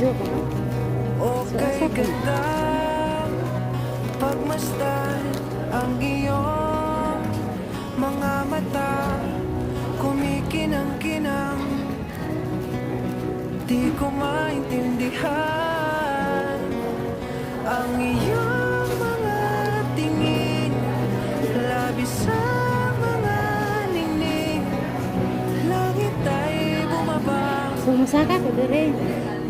Video ko. So, Okay asa ko? Ganda. Pagmasdan ang iyong mga mata, kumikinang-kinang. Di ko maintindihan ang iyong mga tingin, labis sa mga ningning. Langit ay bumaba. So, musaka ko dire.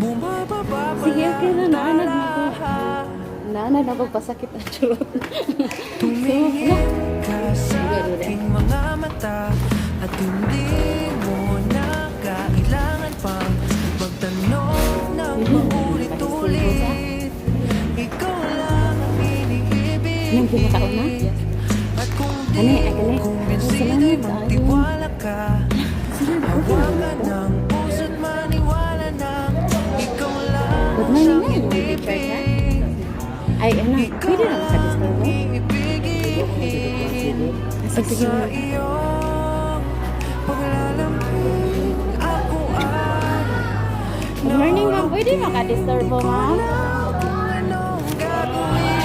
Bumababa. Sige, okay na. Naanad na ko. Naanad ako pasakit ang charot. Tumingin ka sa aking mga mata at hindi mo na kailangan pang magtanong ng paulit-ulit. Ikaw lang ang iniibig. Anong ginakaon na? At kung di Kani, ay, kani. kumbinsido'y Salamat, ayun. magtiwala ka. Sige, okay na. Hawakan ng puso't maniwala na ikaw lang Good morning siyang na, yung picture niya. inibig. Ay, ano, pwede na makadisturbo? Iibigin. Sige, sige. Sa iyong paglalambing ako ay Good morning, ma'am. Pwede makadisturbo, ma'am? alam kung anong gagawin.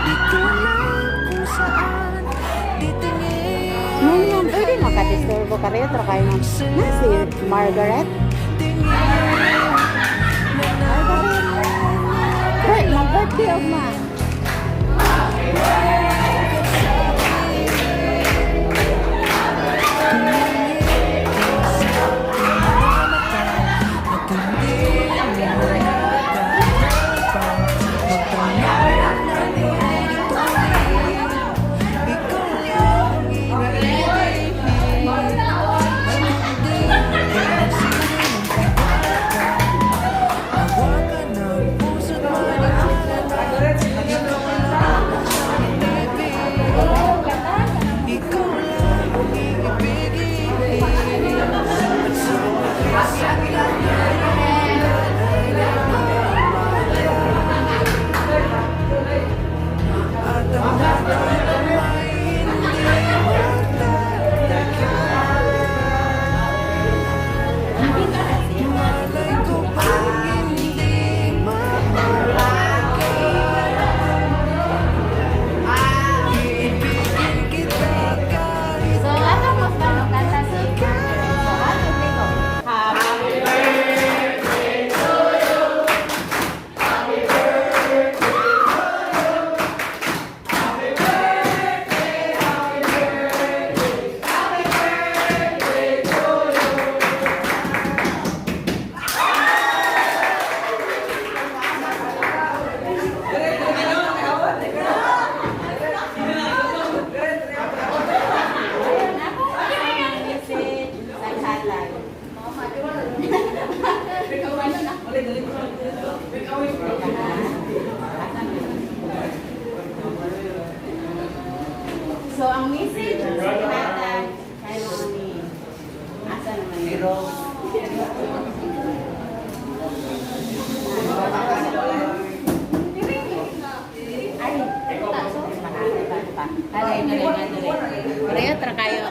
Di ko alam kung saan titingin. Ma'am, ma'am, pwede makadisturbo ka rin. Tara kayo, ma'am. Na si Margaret? Tingin. Margaret. Hey, mag-birthday og ma. At hindi mo na kailangan pang magtanong ng paulit-ulit. Ikaw lang ang iniibig. At hindi kumbinsido'y magtiwala ka. Hawakan ng puso't maniwala na ikaw lang ang siyang inibig. Ikaw lang ang iibigin. At sa wakas, at ang nadarama ay hindi matatagal. Malay ko bang hindi mapapagay? Iibigin kita kahit So, ato mo sa kanta si Margaret. So, ato ko. Happy birthday to you. Happy birthday to you. Happy birthday, happy birthday, happy birthday to you. Ayun, ako ang message sa hatag. So, ang message sa hatag kay Mami. Asa naman yun? Ay, pa. Alay, alay, alay. Pareho tra kayo.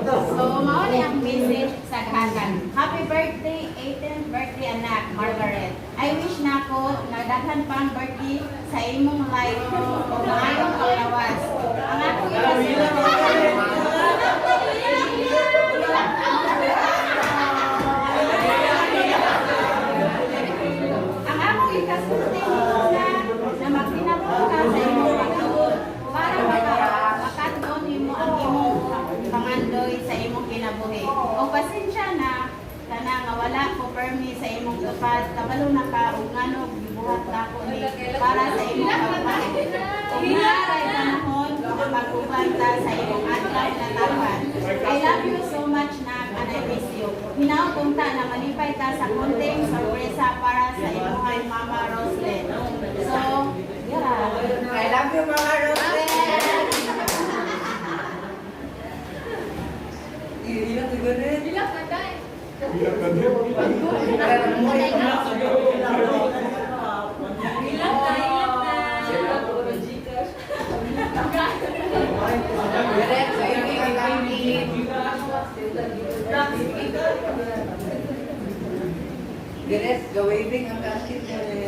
So, mao ni ang message sa kahagan. Happy birthday, 18th birthday anak, Margaret. I wish nako na daghan pang birthday sa imong life ug maayong panglawas. Ang akong ikasulti. Ang akong ikasulti na na magtinabong ka sa imong pagtuon para makaton nimo ang imong pangandoy sa imong kinabuhi. O pasensya na kana nga wala ko permi sa imong tupad, kabalo na ka ug ngano gibuhat nako ni para sa imong pagpahit. Ug naaray panahon nga pag-uban ta sa imong adlaw na tapat. I love you so much, nak, and I miss you. Hinaot unta na malipay ta sa konting sorpresa para sa imong Mama Roslyn. So, yeah. I love you, Mama Roslyn. Ganet, gawaving ang kasket mo eh.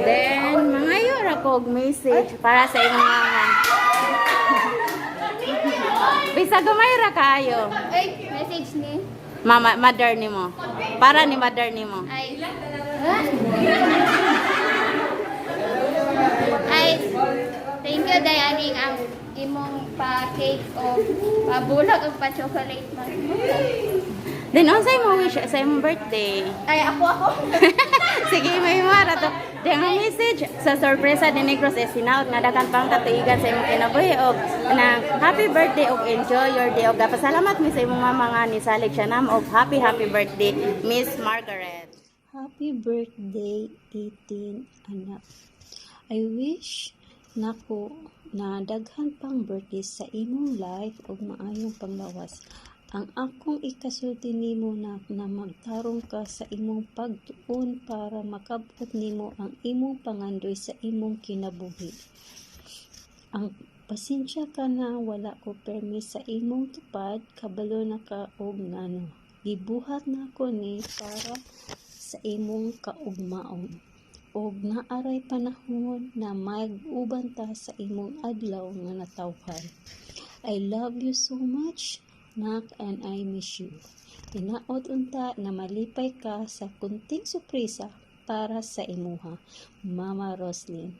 Then, mangayo ra ko og message para sa imong mama. Bisa gamay ra kaayo. Ay, message ni. Mama, mother nimo. Para ni mother nimo. Ay. Huh? Ay, thank you, Dayaning, ang imong pa-cake o pa-bulak o pa-chocolate man. Then, unsay mo wish sa imong birthday? Ay, ako ako. Sige, may mara to. Then, ang message sa sorpresa ni Negros is hinaot nga daghan pang katuigan sa imong kinabuhi og nang happy birthday og enjoy your day og pasalamat mi sa imong mama nga nisalig siya nam og happy happy birthday, Miss Margaret. Happy birthday, 18, anak. I wish nako na daghan pang birthday sa imong life ug maayong panglawas. Ang akong ikasulti nimo na, na magtarong ka sa imong pagtuon para makabot nimo ang imong pangandoy sa imong kinabuhi. Ang pasensya ka na wala ko permi sa imong tupad, kabalo na ka og ngano. Gibuhat nako ni para sa imong kaugmaon ug naaray panahon na mag-uban ta sa imong adlaw nga natawhan. I love you so much, nak, and I miss you. Hinaot unta na malipay ka sa kunting surpresa para sa imuha, Mama Roslyn.